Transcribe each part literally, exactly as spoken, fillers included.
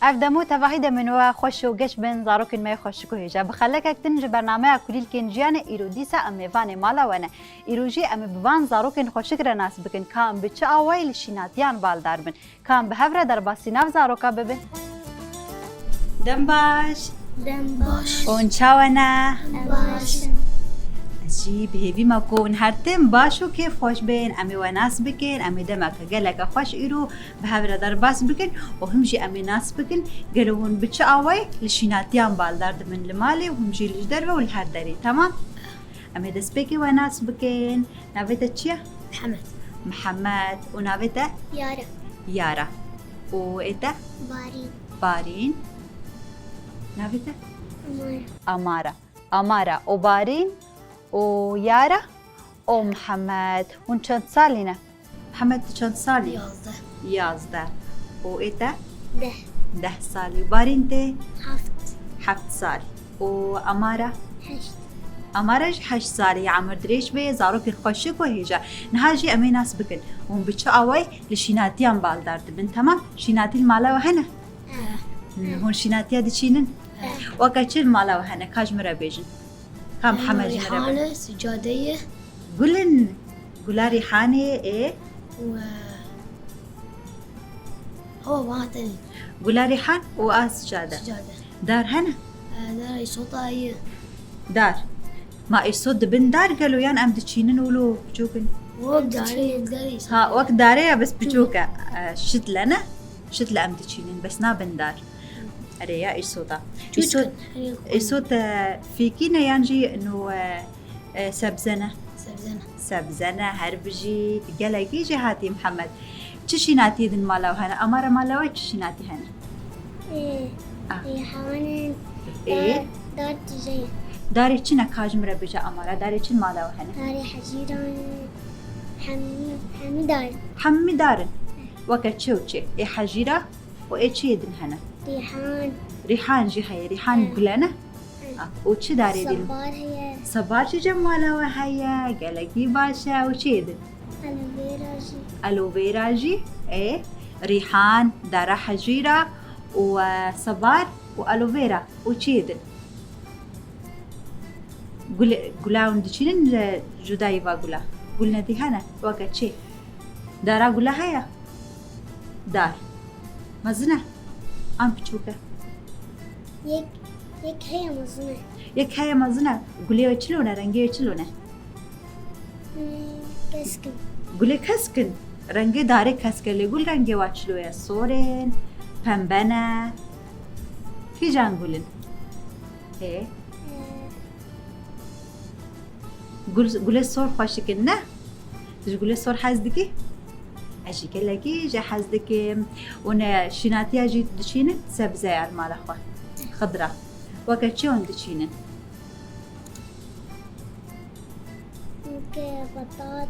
Ev dem û tevahî demên we xweş û geş bin, zarokên me yê xweşik û hêja. Bi xelekek din ji bernameya Kulîlkên Jiyanê îro dîsa em mêvanê mala we ne. Îro jî em ê bi van zarokên xweşik re nas bikin, ka em bi çi awayî li şînatiyan baldar bin, ka em bi hev re derbasî nav zaroka bibin. Dem baş. Dem baş. Hûn çawa ne? Baş. Ez jî bi hêvî me ku hûn her tim baş û kêfxweş bin. Em ê we nas bikin, em ê demeke geleke xweş îro bi hev re derbas bikin û him jî em ê nas bikin gelo hûn bi çi awayî li şînatiyan baldar dibin li malê û him jî li ji derve û li her derê. Temam? Em ê destpêkê we nas bikin. Navê te çi ye? Mihemed. Mihemed. Û navê te? Yara. Yara. Û ê te? Barîn. Barîn. Navê te? Amara. Amara. Amara û Barîn û Yara û Mihemed. Hûn çend salî ne? Mihemed, tu çend salî? Yazdeh. Yazdeh. Û ê te? Deh. Deh salî. Barîn tê? Heft. Heft salî. Û Amara? Heşt. Amara jî heşt salî ye, emir dirêj be, zarokên xweşik û hêja. Niha jî em ê nas bikin. Hûn bi çi awayî li şînatiyan baldar dibin, temam? Şînatî li mala we hene? Eh. Hûn şînatiya diçînin? Eh. Weke çi li mala we hene? Ka ji min re bêjin. Ka Mihemed ji min re bêjin. Rîhane, sicade ye. Gul in. Gula rîhanê ê? Û, e, ho, va tenê. Gula rîhan û a sicade. Sicade. Dar hene? E, dar îsota ye. Dar. Ma îsot dibin dar gelo yan em diçînin wilo biçûk in? Wek darê, wek darê îsot. Ha, wek darê ya bes biçûk e. E, şitle ne? Şitle em diçînin, bes nabin dar. Erê ya îsota. Çûçik. Îsot, îsot, e, fîkî ne yan jî no, e, e, sebze ne? Sebze ne. Sebze ne, her bijî. Gelekî jêhatî Mihemed. Çi şînatiyê din mala we hene? Amara mala we çi şînatî hene? Ê, Ah. Ê, hewanin Ê? Dar, dar tije ye. Darê çi ne ka ji min re bêje Amara? Darê çi mala we hene? Darê hecîran, hemî, hemî dar. Hemî dar in. Weke çi û çi? Ê hecîra û ê çiyê din hene? Rîhan. Rîhan jî heye. Rîhan He. gule ne? He. Ah, û çi darê din? Sebar heye. Sebar jî cem mala we heye. Gelekî baş e. Û çiyê din? Aloe vera jî. Aloe vera jî, ê, rîhan, dara hecîra û, e, sebar û aloe vera û çiyê din. Gul, gula hûn diçînin li cudayî va gula. Gul nedî hene, weke çi? Dara gula heye? Dar. Mezin e? An piçûk e? Yek, yek heye mezin e. Yek heye mezin e. Gulê wê çilo ne, rengê wê çilo ne? Hmm, kesk in. Gulê kesk in. Rengê darê kesk e, lê gul rengê wa çilo ye? Sor in, pembe ne. Kîjan gul in? Hê? Ee. Gul, gulê sor xweşik in, ne? Tu ji gulê sor hez dikî? Ez jî gelekî jê hez dikim. Hûn, e, şînatiya jî diçînin sebzeya li mala xwe. Xidra. Weke çi hûn diçînin? Weke betat.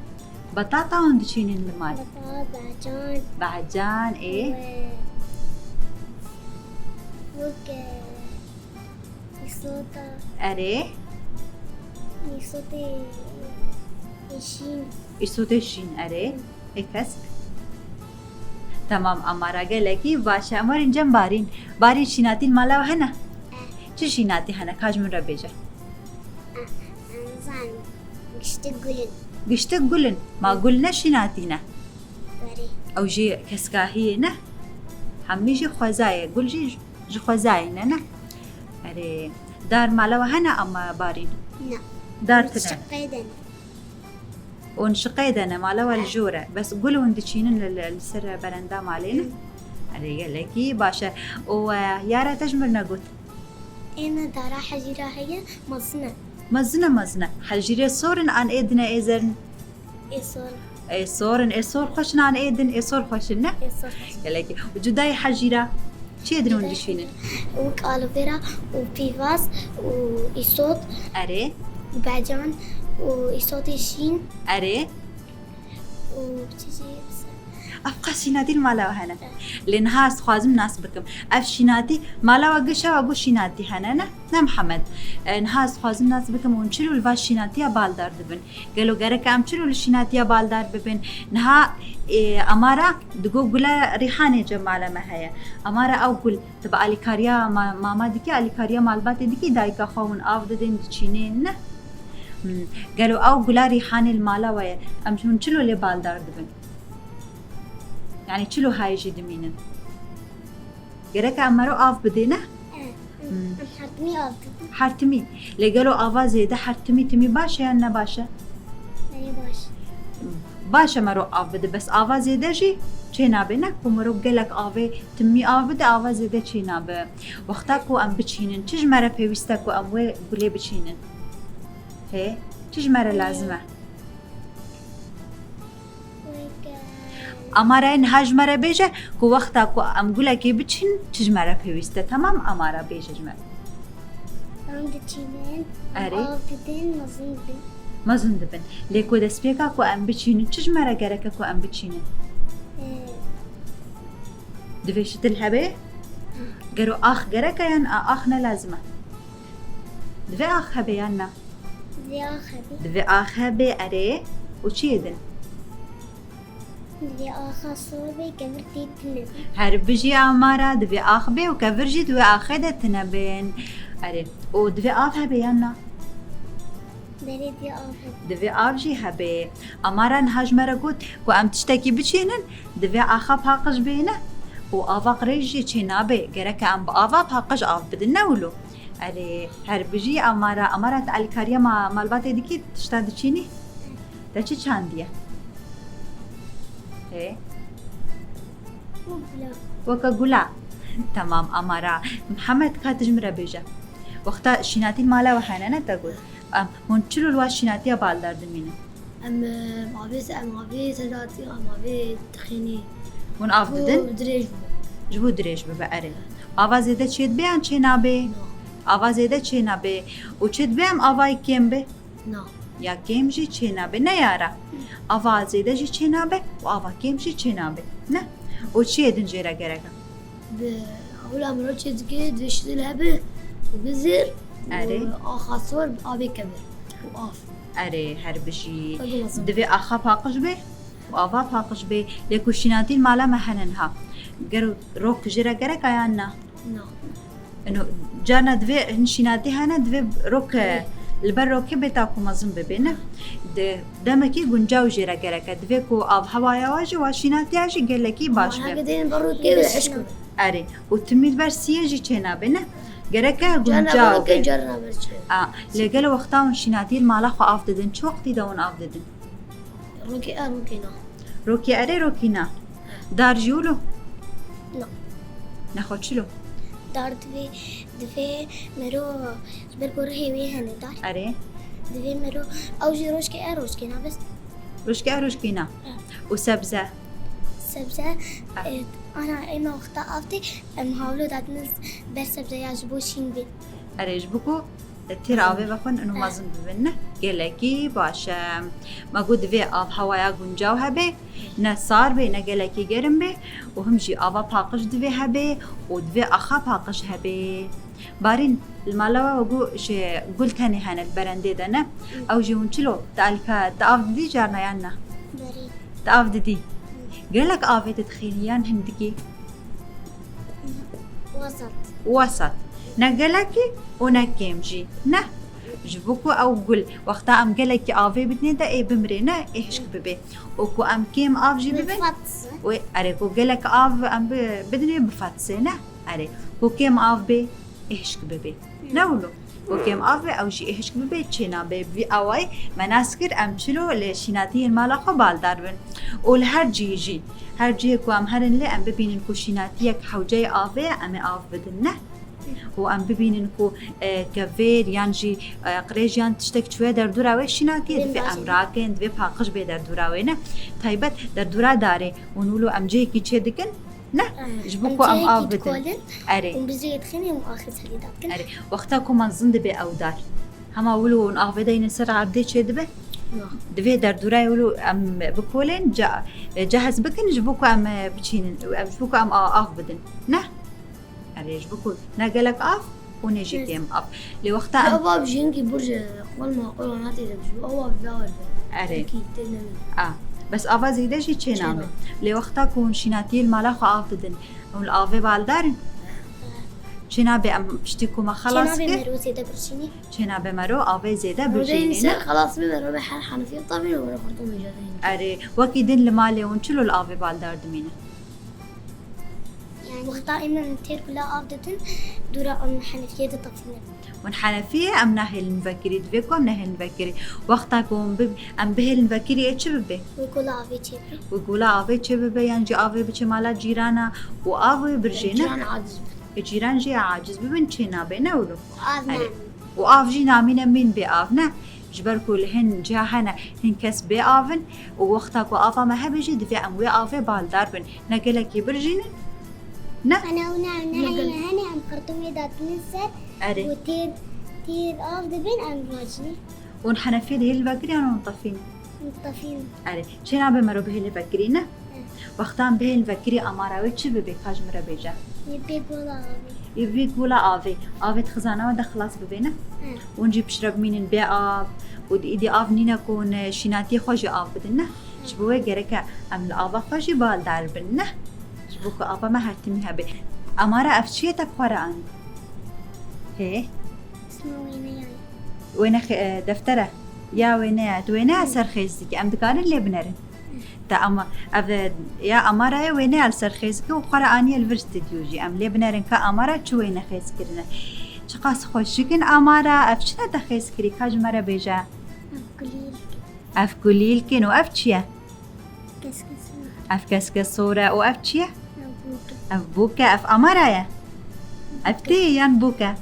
Betata hûn diçînin li mal? Betat, becan. Becan, ê? Wê. Weke Îsota. Erê. Îsotê şîn. Îsotê şîn, erê. Ê kesk. Temam, Amara gelekî baş e. Em werin cem Barîn. Barîn, şînatî li mala we hene? Eh. Çi şînatî hene? Ka ji min re bêje. Eh, em zanin. Giştik gul in. Giştik gul in. Ma gul ne şînatî ne? Berê. Ew jî keskahiyê ne? Hemî jî xweza ye. Gul jî Ji xwezayê ne, ne? Erê, dar mala we hene ama Barîn? Na. Dar tine. Şiqê de ne. Hûn şiqê de ne, mala we li jor e. Bes gul hûn diçînin li, li, li ser berenda malê ne? Hı. Erê, gelekî baş e. Û, e, Yara te ji min re got? Ê me dara hecîra heye, mezin e. Mezin e, mezin e. Hecîrê sor in an ê din e, ê zerrin? Ê sor. Ê sor in, ê sor xweş in an ê din, ê sor xweş in, ne? Ê sor xweş in. Gelekî. Û cudayê hecîra? Çiyê din hûn dişînin? Wek aloe vera û pîvaz û îsot. Erê. Û becan û îsotê şîn. Erê. Û çi jî? Ev qas şînatî li mala we hene. Lê niha ez dixwazim nas bikim. Ev şînatî, mala we gişa we got şînatî hene, ne? Ne Mihemed. E, niha ez dixwazim nas bikim hûn çilo li va şînatiya baldar dibin. Gelo gerek em çilo li şînatiya baldar bibin? Niha, e, Amara digo gula rîhanê cem mala me heye. Amara ew gul, tu bi alîkariya ma-, mama dikî, alîkariya malbatê dikî, dayika xwe hûn av didin, diçînên, ne? Hmm. Gelo ew gula rîhanê li mala we ye? Em hûn çilo lê baldar dibin? Yani çilo hayê jî dimînin? Gerek em mero av bidê, ne? Evet. Hmm. Em her timî av didin. Her timî. Lê gelo ava zêde her timî timî baş e yan ne baş e? Erê baş. Baş e mero av bide, bes ava zêde jî çê nabe, ne? Ku mero gelek avê timî av bide, ava zêde çê nabe. Wexta ku em biçînin, çi ji me re pêwîst e ku em wê gulê biçînin? Hê? Çi ji me re lazim e? Weke. Amara niha ji me re bêje ku wexta ku em gulekê biçîn, çi ji me re pêwîst e? Temam, Amara bêje ji me re. Em diçînin, em Erê. Av didin, mezin dibin. Mezin dibin. Lê ku destpêka ku em biçînin, çi ji me re gerek e ku em biçînin? Ee. Divê şitil hebe? Gero ax gerek e yan a-, ax ne lazim e? Divê ax hebe yan na? Divê ax hebe. Divê ax hebe, erê. Û çi yê din? Divê axa sor be, kevir tê tune be. Her bijî Amara, divê ax bê û kevir jî di wê axê de tune bin. Erê. Û divê av hebe yan na? Belê divê av hebe. Divê av jî hebe. Amara niha ji me re got ku em tiştekî biçînin, divê axa paqij bê ne? Û ava qirêj jî çê nabe. Gerek e em bi ava paqij av bidin, ne wilo? Erê, her bijî Amara. Amara, tu alîkariya ma-, malbatê dikî, tişta diçînî? Te çi çandiye? Hê? Gula. Weke gula. Temam, Amara. Mihemed, ka tu ji min re bêje. Wexta şînatî li mala we hene, ne te got? Em, hûn çilo li wa şînatiya baldar dimînin? Em, em, avê se-, em avê sedatî, em avê dixînî. Hûn av didin? Ji bo dirêj bibe. Ji bo dirêj bibe, erê. Ava zêde çê dibe yan çê nabe? Na. Ava zêde çê nabe. Û çê dibe em avayê kêm be? Na. Ya kêm jî çê nabe, ne yara? Ava zêde jî çê nabe û ava kêm jî çê nabe. Ne? Û çiyê din jê re gerek e? Bi ewla mirov çê dike, divê şitil hebe, bizir, Erê. Û axa sor, avê kevir. Û av. Erê, her bijî. Hadi lazım. Divê axa paqij be û ava paqij be. Lê ku şînatî li mala me hene niha. Gero rok jê re gerek a yan na? Na. Ino, carna divê hin şînatî hene, divê rok, Erê. Li ber rokê bê ta ku mezin bibe, ne? Di demekî guncaw jê re gerek e. Divê ku av hewaya wa jî, wa şînatiya jî gelekî baş be. Heke dêrin ber rokê ve hişk be. Erê. Û timî li ber siyê jî çê nabe, ne? Gerek e guncaw be. Carna ber rokê, carna ber çê. A, lê gelo wexta hûn şînatî li mala xwe av didin, çi wextî de hûn av didin? Rokê e, rokê na. Rokê erê, rokî na. Dar jî wilo? Na. Nexwe çilo? Dar divê, divê mero ji ber ku rihê wê hene dar. Erê. Divê mero, ew jî rojkê e, rojkê na bes. Rojkê e, rojkê na. Ha. Û sebze? Sebze, Ha. e, ana, êma wexta av tê, em hawlo dadine ber sebze ya ji bo şîn bê. Erê, ji bo ku têr avê vexwin û mezin bibin, ne? Gelekî baş e. Me got divê av hewaya guncaw hebe, ne sar bê, ne gelekî gerim bê û him jî ava paqij divê hebe û divê axa paqij hebe. Barîn, li mala we got ji gul tenê hene li berendê de, ne? Ew jî hûn çilo, te alîka, te av didî carna yan na? Berî. Te av didî? Gelek avê didixînî yan hindikî? Wesat. Wesat. Ne gelekî û ne kêm jî. Ne? Ji bo ku ew gul, wexta em gelekî avê bidinê de ê bimrê, ne? Ê hişk bibê. Û ku em kêm av jî bibin, Bifatse. Wê, erê, ku gelek av em bi-, bidinê bifatse, ne? Erê. Ku kêm av bê, ê hişk bibê. Ne wilo? Ku kêm av be, ew jî ê hişk bibe, çê nabe. Vî awayî me nas kir, em çilo li şînatiyên mala xwe baldar bin. Û li her cihê jî, her cihê ku em herin lê, em bibînin ku şînatiyek hewceyê avê ye, em ê av bidin, ne? Û em bibînin ku, e, kevêr yan jî, e, qirêj yan tiştek çûye derdora wê şînatiyê, divê em rakin, divê paqij bê derdora wê, ne? Taybet derdora darê. Hûn wilo em cihekî çê dikin? Ne? Ji bo ku em av bidin. Erê. Hûn bizê dixînê û axê serî dakin. Erê. Wexta ku mezin dibe ew dar. Hema wilo hûn avê deynin ser erdê çê dibe? Divê derdûrayê wilo em bikolên, ce-, cehz bikin ji bo ku em biçînin, em ji bo ku em a-, av bidin. Ne? Erê, ji bo ku ne gelek av û ne jî kêm av. Lê wexta em Ev av ji hinkî bir ji xwel maqul wana tê de ji bo ew av ve. Erê. Hinkî tê nemî. A, bes ava zêde jî çênabe. Çênabe. Lê wexta ku hûn şînatiyê li mala xwe av didin, hûn li avê baldar in? Çênabe em piştî ku me xelas kir. Çênabe mero zêde birjînî. Çênabe mero avê zêde birjînî. Ser xelas bibe, robe her henefiyê tavî û were xurtumê jadeyî. Erê, wekî din li malê hûn çilo li avê baldar dimîne? Yani wexta em têr kula av didin, dûra em henefiyê de tafîne. Hûn henefiyê em nahêlin vekirî, divê ku em nehêlin vekirî. Wexta ku hûn bib-, em bihêlin vekirî ê çi bibe? Wê gola avê çê bibe. Wê gola avê çê bibe, yan jî avê biçe mala cîrana û av wê birjê ne? Cîran aciz bibe. Ê cîran jî aciz bibin, çê nabe ne wilo? Av Erê. Û av jî namîne mîn bê av ne? Ji ber ku li hin ciha hene, hin kes bê av in û wexta ku ava me hebe jî divê em wê avê baldar bin. Ne gelekî birjînin? Ne? Ana û ne, ne hene, hene em xirtumê datinin ser Erê. Û têr, têr av dibin em racinin. Hûn henefiyê dihêlin vekirî yan hûn tefîn? Hûn tefîn. Erê. Çênabe mero bihêlin vekirî ne? Wextan bihêlin vekirî amara wê çi bibe, ka ji min re bêje? Yê bê gola avê. Yê bê gola avê. Avê di xizana we de xilas bibe ne? He. Hûn jî piştre bimînin bê av û di îdî av nîne ku hûn şînatiyê xwe jî av bidin ne? Ji bo wê gereke em li ava xwe jî baldar bin ne? Ji bo ku ava me her timî hebe. Amara ev çi ye te bi xwe re anî? Hê? Isma wêneya ye. Wêne xe-, e, defter e. Ya wêne ye. Tu wêneya ser xêz dikî. Em dikarin lê binerin. Te ama ev, e, ya amara ye, wêneya li ser xêz dikî û xwe re aniye li vir stûdyo jî. Em lê binerin ka amara çi wêne xêz kirine. Çiqas xweşik in amara, ev çi ne te xêz kirî, ka ji me re bêje? Ev kulîlk. Ev kulîlk in û ev çi ye? Keskesor. Ev keskesor e û ev çi ye? Ev bûk e. Ev bûk e, ev amara ye? Ev tê yan bûk e?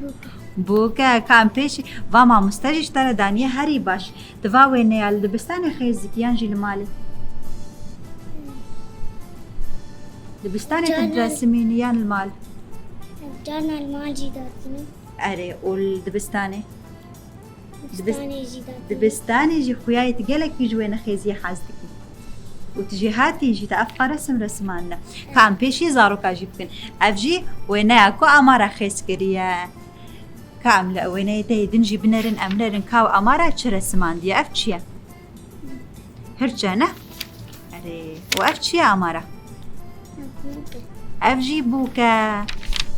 Bûk e. Bûk e, ka em pêşî, va mamoste jî ji te re daniye herî baş. Tu va wêneya li dibistanê xêz dikî yan jî li malê? Dibistanê tu diresimînî yan li mal? Carna li mal jî dertînim. Erê, û li dibistanê? Dibistanê jî dertînim. Dibistanê jî xuya yê tu gelekî ji wêne xêziyê hez dikî. Û tu jêhatî jî, te ev qa resim resimandine. Ka em pêşî zaroka jî bikin. Ev jî wêneya ku amara xêz kiriye. Ka em li wêneyê te yê din jî binerin, em binerin ka amara çi resimandiye, ev çi ye? Hirçe ne? Erê, û ev çi ye amara? Ev bûk e. Ev jî bûk e.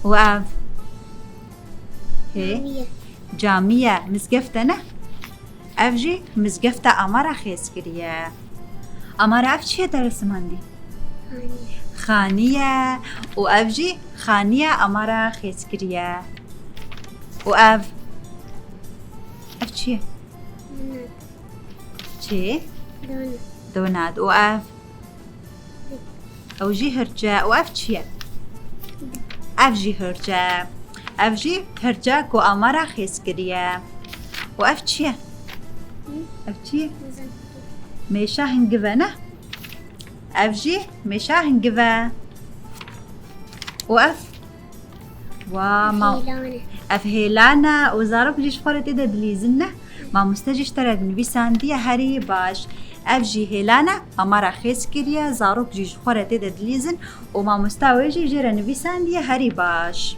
Û ev? Hê? Camî ye. Camî ye, mizgefte ne? Ev jî mizgefte amara xêz kiriye. Amara ev çi ye te resimandî? Xanî. Xanî ye û ev jî xanî ye amara xêz kiriye. Û ev? Ev çi ye? Donat. Çi? Donat. Donat. Û ev? Ew jî hirçe. Û ev çi ye? Ev jî hirçe. Ev jî hirçe ku amara xêz kiriye. Û ev çi ye? Ev çi ye? Mêşa hingive ne? Ev jî mêşa hingive. Û ev? Wa, ma-, Hêlan e. Ev hêlan e û zarok jî ji xwe re tê de dilîzin ne? Mamoste jî ji te re nivîsandiye herî baş. Ev jî hêlan e, amara xêz kiriye, zarok jî ji xwe re tê de dilîzin û mamosta wê jî jê re nivîsandiye herî baş.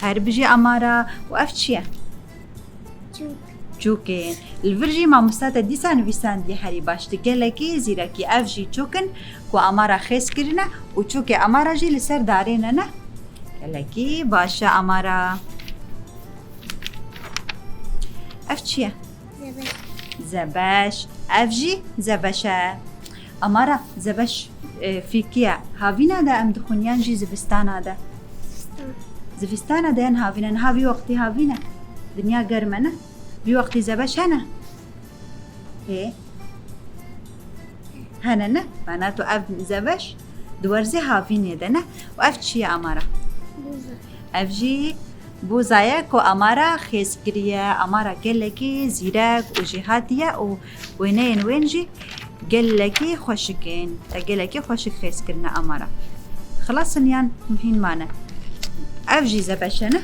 Her bijî amara û ev çi ye? Çûk. Çûkên. Li vir jî mamosta te dîsa nivîsandiye herî baş. Tu gelekî zîrekî. Ev jî çûk in ku amara xêz kirine û çûkê amara jî li ser darê ne ne. Gelekî baş e amara. Ev çi ye? Zebeş. Zebeş. Ev jî zebeş e. Amara zebeş, e, fîkiye. Havîna de em dixwin yan jî zivistana de? Zivistan. Zivistana de yan havîna? Niha vî wextî havîn e. Dinya germ e ne? Vî wextî zebeş hene? Hê. Hene ne? Mana tu ev zebeş di werzê havînê de ne? Û ev çi ye amara? Bûza. Ev jî bûza ye ku amara xêz kiriye, amara gelekî zîrek û jêhatî ye û wêneyên wên jî gelekî xweşik in. Te gelekî xweşik xêz kirine amara. Xilas in yan hîn mane? Ev jî zebeş e ne?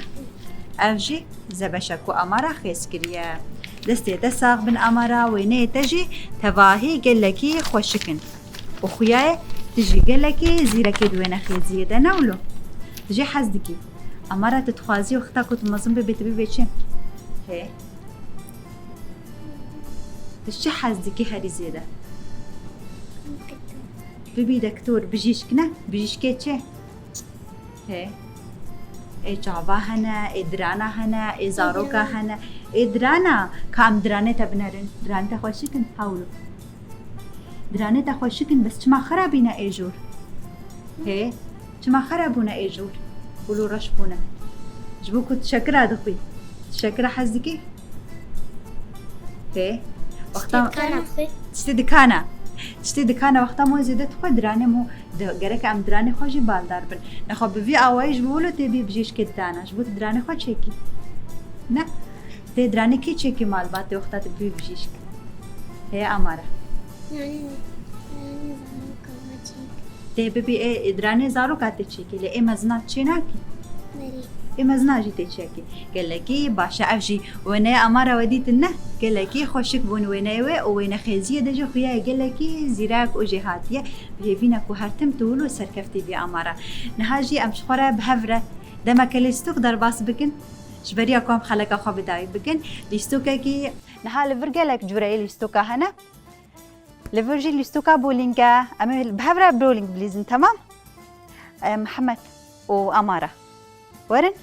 Ev jî zebeş e ku amara xêz kiriye. Destê te sax bin Amara, wêneyê te jî tevahî gelekî xweşik in. Û xuya ye tu jî gelekî zîrekê di wênexêziyê de, ne wilo? Tu jî hez dikî. Amara, tu dixwazî wexta ku tu mezin bibî, tu bibê çi? Hê? Tu çi hez dikî herî zêde? Bibî dektor, bijîşk ne? Bijîşkê çi? Hê. Ê çava hene, ê dirana hene, ê zaroka hene. Ê dirana, ka em diranê te binerin. Diranê te xweşik in, hewlo. Diranê te xweşik in, bes çima xera bîne ê jor? Hê. Çima xera bûne ê jor? Hûl û reş bûne. Ji bo ku tu şekira dixwî. Tu şekira hez dikî? Hê. Wexta Tiştê dikana xwe. Tiştê dikana. Tiştê dikana wexta mo zêde dixwe diranê mo. Di-, gerek em diranê xwe jî baldar bin. Nexwe bi vî awayî ji bo wilo tê bî bijîşkê dirana. Ji bo tu diranê xwe çêkî. Ne. Tê diranê kê çêkî malbatê wexta tu bî bijîşk? Hê Amara. Yani, yani zaroka çêk. Tê bibî ê, ê diranê zaroka tê çêkî. Lê ê mezina çê nakî? Belê. Ê mezina jî tê çêkî. Gelekî baş e. Ev jî wêneyê Amara we dîtin ne? Gelekî xweşik bûn wêneyê wê û wênexêziyê de jî xuya ye gelekî zîrek û jêhatî ye. Bi hêvî ne ku her tim tu wilo serkeftî bî Amara. Niha jî em ji xwe re bi hev re demeke lîstok derbas bikin. Ji beriya ku em xeleka xwe bi dawî bikin. Lîstokekî niha li vir gelek cureyê lîstoka hene. Li vir jî lîstoka bowling e. Em ê bi hev re bowling bilîzin, temam? E, Mihemed û Amara. Werin.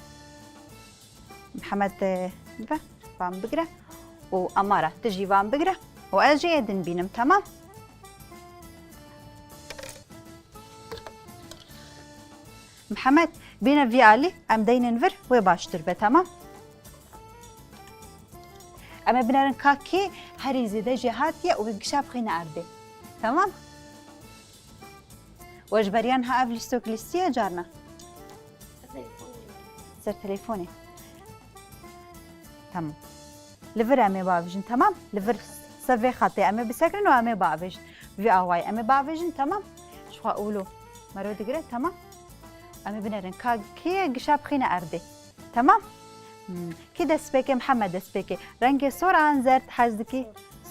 Mihemed, e, ve, van bigire. Û Amara, tu jî van bigire. Û ez jî ê din bînim, temam? Mihemed, bîne vî alî, em deynin vir, wê baştir be, temam? Em ê binerin ka kê herî zêde jêhatî ye û wê gişa bixîne erdê. Temam? We ji beriya niha ev lîstok lîstiye carna? Ser telefonê. Tamam. Li vir em ê biavêjin, temam? Li vir ser vê xetê em ê bisekinin û em ê biavêjin. Vî awayî em ê biavêjin, temam? Ji xwe ûlo mero digire, temam? Em ê binerin ka kê gişa bixîne erdê. Temam? Hmm. Kî dest pê ke? Mihemed dest pê ke. Rengê sor an zerd hez dikî?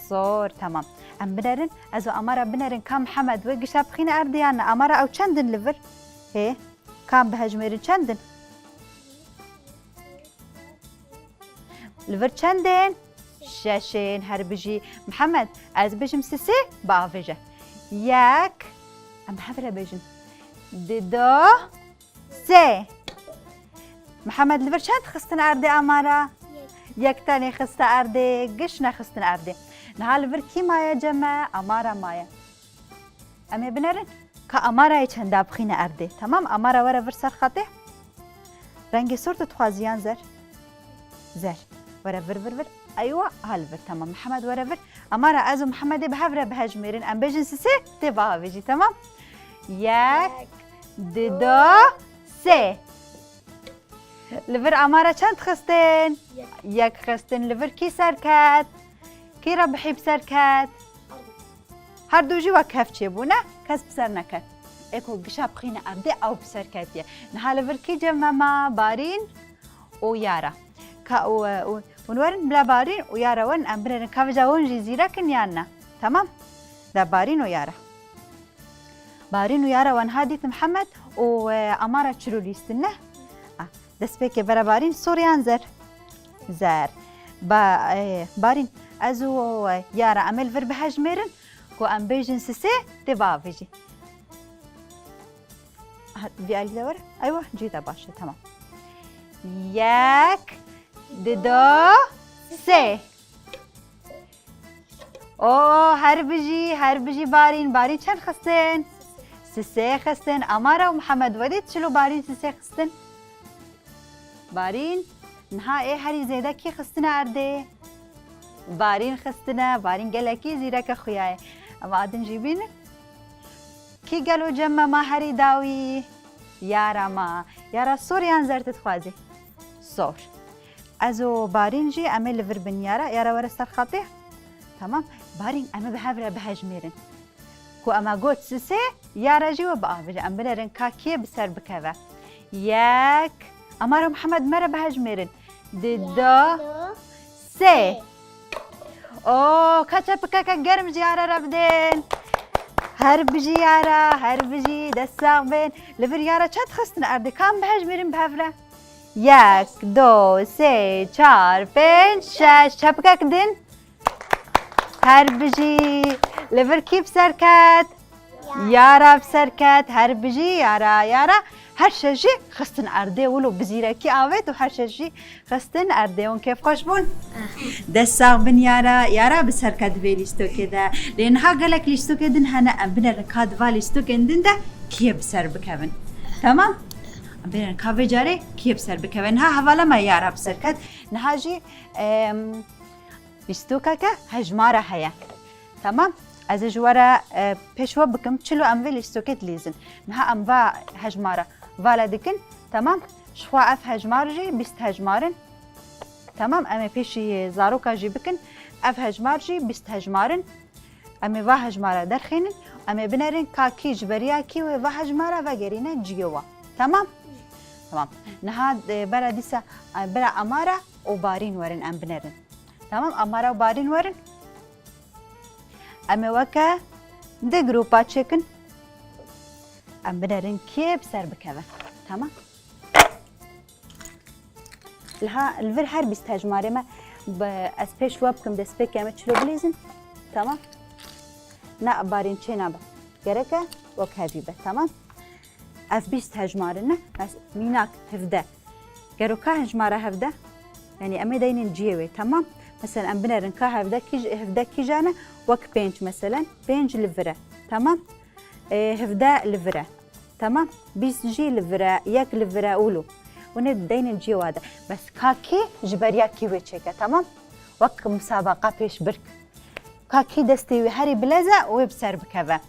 Sor, temam. Em binerin, ez û Amara binerin ka Mihemed wê gişa bixîne erdê yan ne? Amara, ew çend in li vir? Hê, ka em bihejmêrin çend in? Li vir çend in? Şeş in, her bijî. Mihemed, ez bijim sisê, biavêje. Yek, em bi hev re bêjin. Dido, sê. Mihemed, li vir çend xistin erdê Amara? Yek. Yek tenê xiste erdê, giş nexistin erdê. Niha li vir kî maye cem me? Amara maye. Em ê binerin ka Amarayê çenda bixîne erdê. Temam, Amara were vir ser xetê. Rengê sor tu dixwazî yan zer? Zer. Were vir, vir, vir. Eywa, ha li vir, temam. Mihemed were vir. Amara, ez û Mihemedê bi hev re bihejmêrin. Em bêjin sisê, tê biavêjî, temam? Yek, dido, sê. Li vir Amara çend xistin? Yek. Yek xistin. Li vir kî serket? Kî rebihî bi ser ket? Her du jî wek hev çêbûne, kes bi ser neket. Ê ku gişa bixîne erdê, ew bi ser ketiye. Niha li vir kî cem me ma? Barîn û Yara. Ka û, û, hûn werin bila Barîn û Yara werin, em binêrin ka vêca hûn jî zîrek in yan ne? Temam? De Barîn û Yara. Barîn û Yara, we niha dît Mihemed û, e, Amara çilo lîstin ne? Ah, destpêkê bere Barîn, sor yan zer? Zer. Ba, e, Barîn, ez û, e, Yara em ê li vir bihejmêrin ku em bêjin sisê, tê biavêjî. Ha, vî alî de were. Eywa, cî de baş e, temam. Yek, dido, sê. O, her bijî, her bijî Barîn. Barîn çend xistin? Sisê xistin. Amara û Mihemed, we dît çilo Barîn sisê xistin? Barîn, niha ê herî zêde kî xistine erdê? Barîn xistine. Barîn gelekî zîreke xuya ye. Em a din jî bînin. Kî gelo cem me ma herî dawî? Yara ma. Yara, sor yan zerd dixwazî? Sor. Ez û Barîn jî em ê li vir bin Yara. Yara, were ser xetê. Temam. Barîn, em ê bi hev re bihejmêrin. Ku em e got sisê, Yara jî we biavêje. Em binêrin ka kê bi ser bikeve. Yek. Amara û Mihemed, me re bihejmêrin. Dido. Sê. O, ka çepikeke germ ji Yara re bidin. Her bijî Yara, her bijî, dest sax bin. Li vir Yara çend xistin erdê? Kam bihejmêrin bi hev re? Yek, do, sê, çar, pênc, şeş. Çepikek din. Her bijî. Li vir kî bi ser ket? Yara bi ser ket. Her bijî Yara, Yara. Her şeş jî xistin erdê, wilo bi zîrekî avêt û her şeş jî xistin erdê. Hûn kêfxweş bûn? Dest sax bin Yara. Yara bi ser ket vê lîstokê de. Lê niha gelek lîstokê din hene, em binerin ka di va lîstokên din de kiyê bi ser bikevin. Tamam? Em binerin ka vê carê kiyê bi ser bikeve. Niha hevala me Yara bi ser ket. Niha jî, em, lîstokeke hejmara heye. Tamam? Ez ê ji we re, e, pêşve bikim. Çilo em vê lîstokê dilîzin. Niha em va hejmara vala dikin. Tamam? Ji xwe ev hejmar jî bîst hejmar in. Tamam? Em ê pêşî zaroka jî bikin. Ev hejmar jî bîst hejmar in. Em ê va hejmara derxînin. Em ê binerin ka kî ji beriya kî wê va hejmara vegerîne ciyê we. Tamam? Tamam. Niha, e, bera dîsa, e, bera Amara û Barîn werin em binerin. Tamam, Amara û Barîn werin. Em ê weke di grûpa çêkin. Em binerin kê bi ser bikeve. Tamam. Liha li vir her bîst hejmarê me bi, ez pêş we bikim, destpêkê em ê çilo bilîzin. Tamam. Na Barîn çê nabe. Gereke wek hevî be. Tamam. Ev bîst hejmar in, ne? Mes-, mînak hevdeh. Gero ka hejmara hevdeh? Yanî em ê deynin ciyê wê, tamam? Mesela em binerin ka hevdeh kîj-, hevdeh kîjan e? Wek pênc meselen, pênc li vir e, tamam? Ê, hevdeh li vir e, tamam? Bîst jî li vir e, yek li vir e, wilo. Hûn ê deynin ciyê wa de. Bes ka kî ji beriya kî wê çêke, tamam? Wek musabaqa pêşbirk. Ka kî destê wî herî bilez e, wê bi ser bikeve.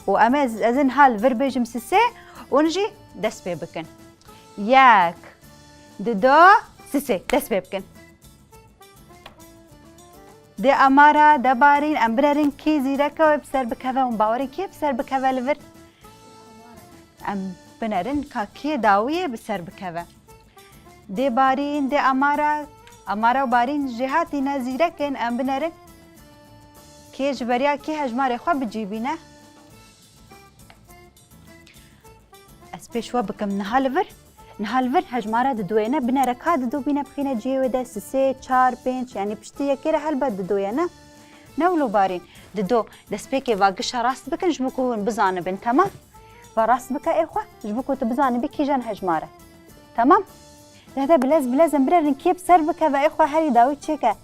Û em ez, ez ê niha li vir bêjim sisê, hûn jî dest pê bikin. Yek, dido, sisê. Dest pê bikin. Dê Amara, de Barîn, em binerin kî zîrek e wê bi ser bikeve, hûn bawerin kê bi ser bikeve li vir? Em binerin ka kê dawiyê bi ser bikeve. Dê Barîn, dê Amara. Amara û Barîn jêhatî ne, zîrek in, em binerin. Kê ji beriya kê hejmarê xwe bi cî bîne? Ez pêş we bikim niha li vir. Niha li vir hejmara didoyê ne, binere ka dido bîne bixîne cihê wê de, sisê, çar, pênc, yanî piştî yekê re helbet didoyê ne. Ne wilo Barîn, dido, destpêkê va gişa rast bikin ji bo ku hûn bizanibin, temam? Va rast bike ê xwe, ji bo ku tu bizanibî kîjan hejmar e. Temam? Dehde bilez bilez em binerin kê bi ser bikeve ê xwe herî dawî çêke.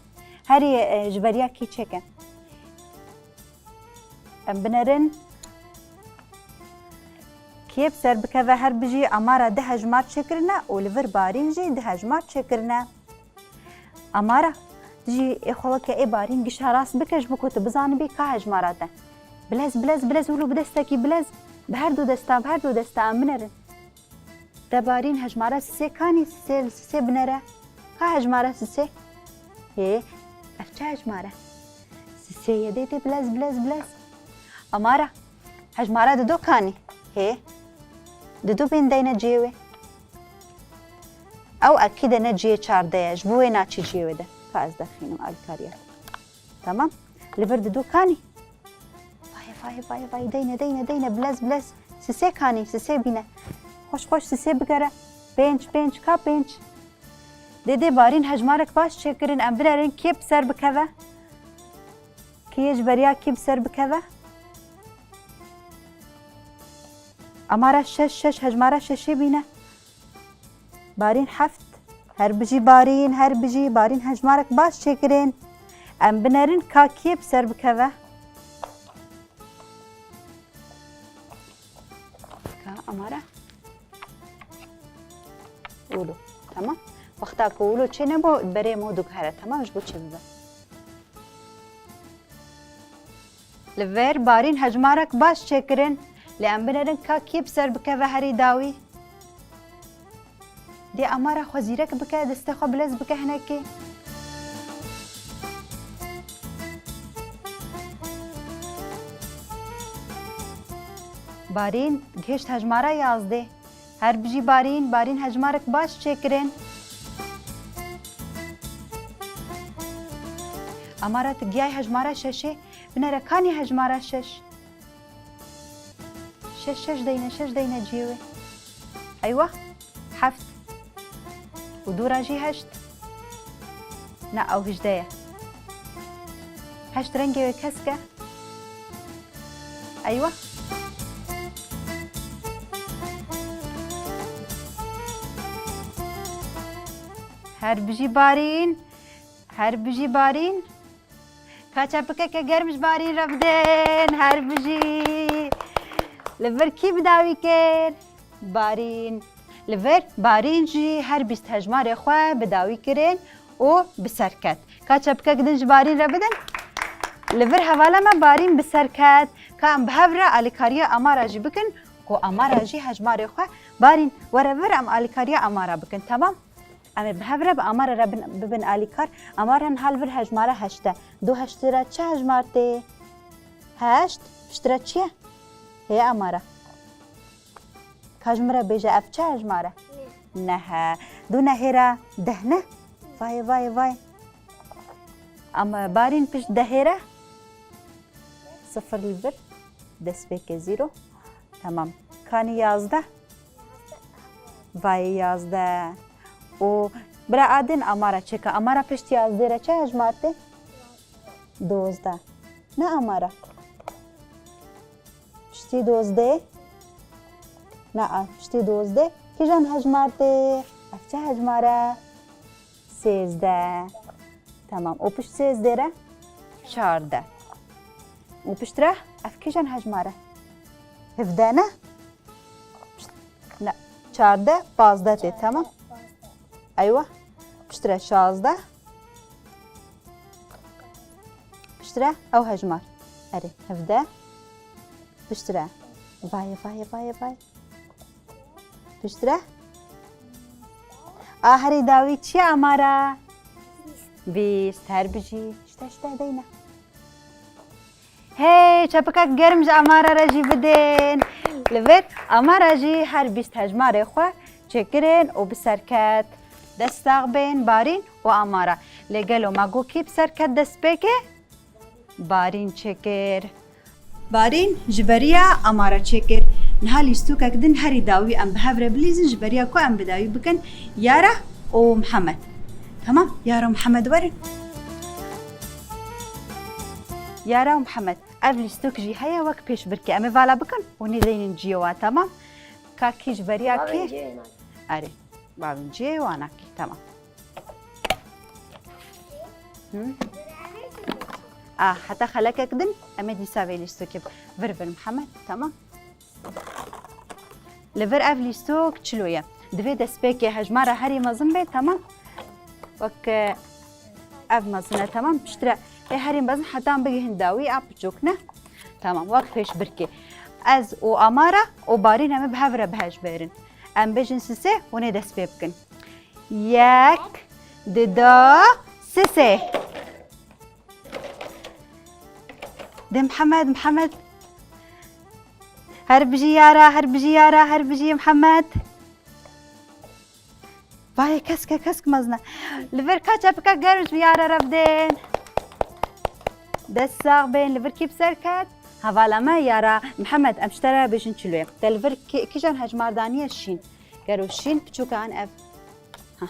Herî, e, ji beriya kî çêke. Em binerin. Kê bi ser bikeve her bijî Amara du hejmar çêkirine û li vir Barîn jî du hejmar çêkirine. Amara, tu jî ê xwe weke ê Barîn gişa rast bike ji bo ku tu bizanibî ka hejmara te. Bilez, bilez, bilez, wilo bi destekî bilez, bi her du desta, bi her du desta em binerin. De Barîn, hejmara sisê kanî, sisê, sisê binere. Ka hejmara sisê? Hê, ev çi hejmare? Sisê ye, dê, dê, bilez, bilez, bilez. Amara, hejmara dido kanî? Hê, dido bên deyne cihê wê. Ew ekî de ne cihê çardeh ye, ji bo wê naçî cihê wê de. Ka ez derxînim alîkariya. Tamam. Li vir dido kanî. Vay, vay, vay, vay, deyne, deyne, deyne, bilez, bilez. Sisê kanî, sisê bîne. Xweş, xweş sisê bigere. Pênc, pênc, ka pênc. Dê, dê Barîn hejmarek baş çêkirin, em binerin kê bi ser bikeve. Kê yê ji beriya kê bi ser bikeve. Amara şeş, şeş, hejmara şeşê bîne. Barîn heft. Her bijî Barîn, her bijî Barîn hejmarek baş çêkirin. Em binerin ka kê bi ser bikeve. Ka Amara. Wilo. Tamam. Wexta ku wilo çê nebû, berê me diguhere. Tamam, ji bo çê bibe. Li vir Barîn hejmarek baş çêkirin, lê em binerin ka kê bi ser bikeve herî dawî. Dê Amara xwe zîrek bike, destê xwe bilez bike hinekê. Barîn gihişt hejmara yazdê. Her bijî Barîn, Barîn hejmarek baş çêkirin. Amara, tu giyayî hejmara şeşê. Binêre kanî hejmara şeş. Şeş, şeş deyne, şeş deyne cihê wê. Eywa, heft. Û dûra jî heşt. Na, ew hejdeh ye. Heşt rengê wê kesk e. Eywa. Her bijî Barîn. Her bijî Barîn. Ka çepikeke germ ji Barîn re bidin. Her bijî. Li vir kî bi dawî kir? Barîn. Li vir Barîn jî her bîst hejmarê xwe bi dawî kirin û bi ser ket. Ka çepikek din ji Barîn re bidin. Li vir hevala me Barîn bi ser ket. Ka em bi hev re alîkariya Amara jî bikin, ku Amara jî hejmarê xwe. Barîn, were vir em alîkariya Amara bikin, temam? Em ê bi hev re bi Amara re bin, bibin alîkar. Amara, niha li vir hejmare heşt e. Du heşt re çi hejmar tê? Heşt. Piştre çi ye? Hê Amara. Ka ji min re bêje, ev çi hejmar e? Neh e. Du nehê re deh ne? Vay, vay, vay. Ama Barîn, pişt dehê re? Sifir li vir. Destpêkê zîro. Tamam. Kanî yazdeh? Vay, yazdeh. Û bira Adin, Amara çêke. Amara, pişt yazdeh re çi hejmar tê? Dozdeh. Ne Amara? Piştî dozdeh. Na, piştî dozdeh kîjan hejmar tê? Ev çi hejmar e? Sêzdeh. Tamam. Û pişt sêzdeh re? Çardeh. Û piştre ev kîjan hejmar e? Hevdeh ne? Ne. Çardeh, pazdeh tê, tamam. Eywa. Piştre şazdeh. Piştre ew hejmar. Erê, hevdeh. Piştre. Vay, vay, vay, vay. Piştre. A herî dawî çi ye Amara? Bîst. Her bijî. Îşte, îşte, deyne. Hey, çepikek germ ji Amara re jî bidin. Li vir Amara jî her bîst hejmarê xwe çêkirin û bi ser ket. Dest sax bên Barîn û Amara. Lê gelo me got kî bi ser ket destpêkê? Barîn çêkir. Barîn ji beriya Amara çêkir. Niha lîstokek din herî dawî em bi hev re bilîzin, ji beriya ku em bi dawî bikin Yara û Mihemed. Tamam, Yara û Mihemed werin. Yara û Mihemed, ev lîstok jî heye wek pêşbirkê. Em ê vala bikin û nêzeynin ciyê wa, tamam? Ka kî ji beriya kê? Bavên ciyê wan. Erê, bavên ciyê wan a kî, tamam. Hı? Ah, heta xelekek din, em ê dîsa vê lîstokê bi-, vir vir Mihemed, tamam. Li vir ev lîstok çilo ye. Divê destpêkê hejmara herî mezin bê, tamam. Wek, e, ev mezin e, tamam. Piştre ê herî mezin heta em bigihin dawî a piçok ne. Tamam, wek pêşbirkê. Ez û Amara û Barîn em ê bi hev re bi hej bêrin. Em bêjin sisê hûn ê dest pê bikin. Yek, dido, sisê. De Mihemed, Mihemed. Her bijî Yara, her bijî Yara, her bijî Mihemed. Vay, kesk e, kesk mezin e. Li vir ka çepika germ ji Yara re bidên. Dest sax bên, li vir kî bi ser ket? Hevala me Yara, Mihemed, em ji te re bêjin çilo ye. Te li vir kî-, kîjan hejmar daniye şîn? Gero şîn piçûk e an ev. Ha.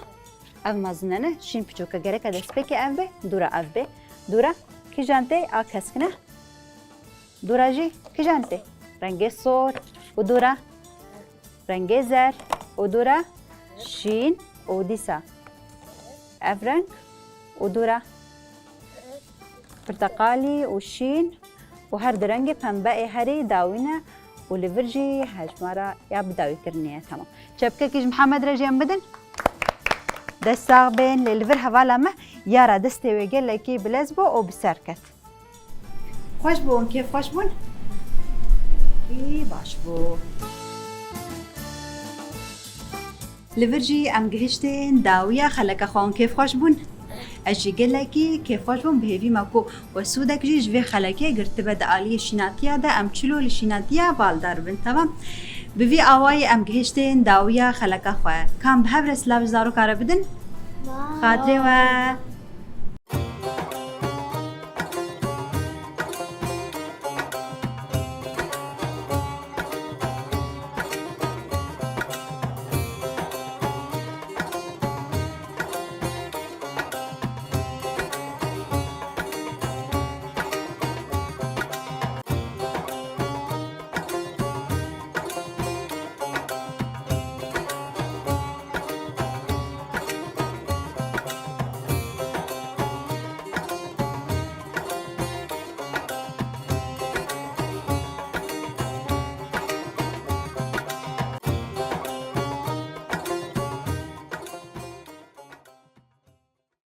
Ev mezin e ne? Şîn piçûk e. Gereke destpêkê ev be, dûra ev be. Dûra kîjan tê a kesk ne? Dûra jî kîjan tê? Rengê sor û dûra rengê zer û dûra şîn û dîsa ev reng û dûra pirteqalî û şîn û her du rengê pembe ê herî dawî ne û li vir jî hejmara ya bi dawî kirinê ye. Tamam. Çepkekî ji Mihemed re jî em bidin. Dest sax bên, lê li vir hevala me Yara destê wê gelekî bilez bû û bi ser ket. Xweş bû, kêf xweş bûn? Ê, baş bû. Li vir jî em gihiştin dawiya xeleka xwe, hûn kêfxweş bûn? Ez jî gelekî kêfxweş bûm, bi hêvî me ku we sûdek jî ji vê xelekê girtibe di aliyê şînatiya de, em çilo li şînatiya baldar bin. Temam. Bi vî awayî em gihiştin dawiya xeleka xwe. Ka em bi hev re silav ji zaroka re bidin? Xatirê we.